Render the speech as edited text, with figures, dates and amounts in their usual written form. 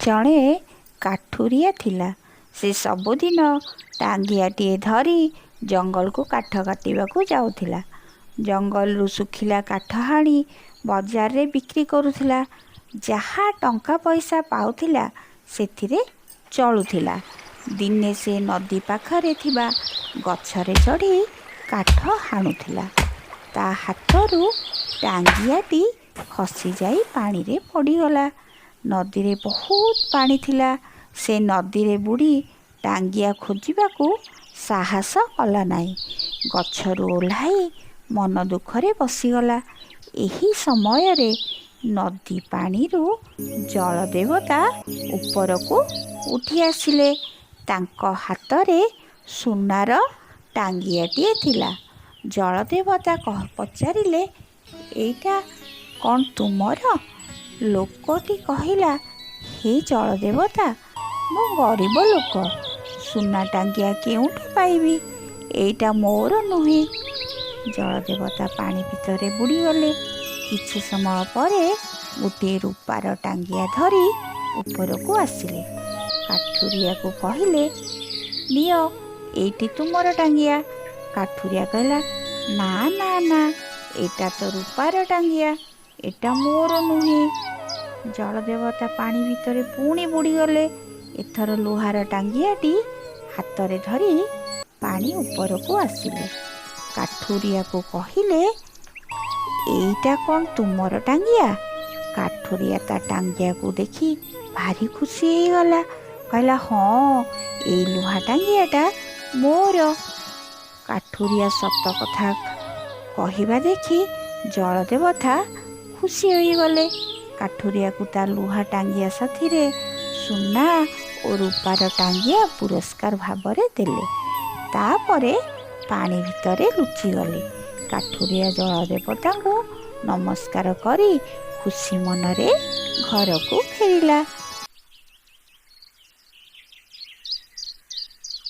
ଜଣେ କାଠୁରିଆ ଥିଲା। ସେ ସବୁଦିନ ଟାଙ୍ଗିଆଟିଏ ଧରି ଜଙ୍ଗଲକୁ କାଠ କାଟିବାକୁ ଯାଉଥିଲା। ଜଙ୍ଗଲରୁ ଶୁଖିଲା କାଠ ହାଣି ବଜାରରେ ବିକ୍ରି କରୁଥିଲା। ଯାହା ଟଙ୍କା ପଇସା ପାଉଥିଲା, ସେଥିରେ ଚଳୁଥିଲା। ଦିନେ ସେ ନଦୀ ପାଖରେ ଥିବା ଗଛରେ ଚଢ଼ି କାଠ ହାଣୁଥିଲା। ତା ହାତରୁ ଟାଙ୍ଗିଆଟି ଖସିଯାଇ ପାଣିରେ ପଡ଼ିଗଲା। ନଦୀରେ ବହୁତ ପାଣି ଥିଲା। ସେ ନଦୀରେ ବୁଡ଼ି ଟାଙ୍ଗିଆ ଖୋଜିବାକୁ ସାହସ କଲା ନାହିଁ। ଗଛରୁ ଓହ୍ଲାଇ ମନ ଦୁଃଖରେ ବସିଗଲା। ଏହି ସମୟରେ ନଦୀ ପାଣିରୁ ଜଳଦେବତା ଉପରକୁ ଉଠି ଆସିଲେ। ତାଙ୍କ ହାତରେ ସୁନାର ଟାଙ୍ଗିଆଟିଏ ଥିଲା। ଜଳଦେବତା ପଚାରିଲେ, "ଏଇଟା କ'ଣ ତୁମର?" ଲୋକଟି କହିଲା, "ହେ ଜଳଦେବତା, ମୁଁ ଗରିବ ଲୋକ। ସୁନା ଟାଙ୍ଗିଆ କେଉଁଠୁ ପାଇବି? ଏଇଟା ମୋର ନୁହେଁ।" ଜଳଦେବତା ପାଣି ଭିତରେ ବୁଡ଼ିଗଲେ। କିଛି ସମୟ ପରେ ଗୋଟିଏ ରୂପାର ଟାଙ୍ଗିଆ ଧରି ଉପରକୁ ଆସିଲେ। କାଠୁରିଆକୁ କହିଲେ, "ନିଅ, ଏଇଟି ତୁମର ଟାଙ୍ଗିଆ।" କାଠୁରିଆ କହିଲା, "ନା, ନା, ନା, ଏଇଟା ତ ରୂପାର ଟାଙ୍ଗିଆ, ଏଇଟା ମୋର ନୁହେଁ।" ଜଳଦେବତା ପାଣି ଭିତରେ ପୁଣି ବୁଡ଼ିଗଲେ। ଏଥର ଲୁହାର ଟାଙ୍ଗିଆଟି ହାତରେ ଧରି ପାଣି ଉପରକୁ ଆସିଲେ। କାଠୁରିଆକୁ କହିଲେ, "ଏଇଟା କ'ଣ ତୁମର ଟାଙ୍ଗିଆ?" କାଠୁରିଆ ତା ଟାଙ୍ଗିଆକୁ ଦେଖି ଭାରି ଖୁସି ହେଇଗଲା। କହିଲା, "ହଁ, ଏଇ ଲୁହା ଟାଙ୍ଗିଆଟା ମୋର।" କାଠୁରିଆ ସତ କଥା କହିବା ଦେଖି ଜଳଦେବତା ଖୁସି ହୋଇଗଲେ। କାଠୁରିଆକୁ ତା ଲୁହା ଟାଙ୍ଗିଆ ସାଥିରେ ସୁନା ଓ ରୂପାର ଟାଙ୍ଗିଆ ପୁରସ୍କାର ଭାବରେ ଦେଲେ। ତାପରେ ପାଣି ଭିତରେ ଲୁଚିଗଲେ। କାଠୁରିଆ ଜଳଦେବତାଙ୍କୁ ନମସ୍କାର କରି ଖୁସି ମନରେ ଘରକୁ ଫେରିଲା।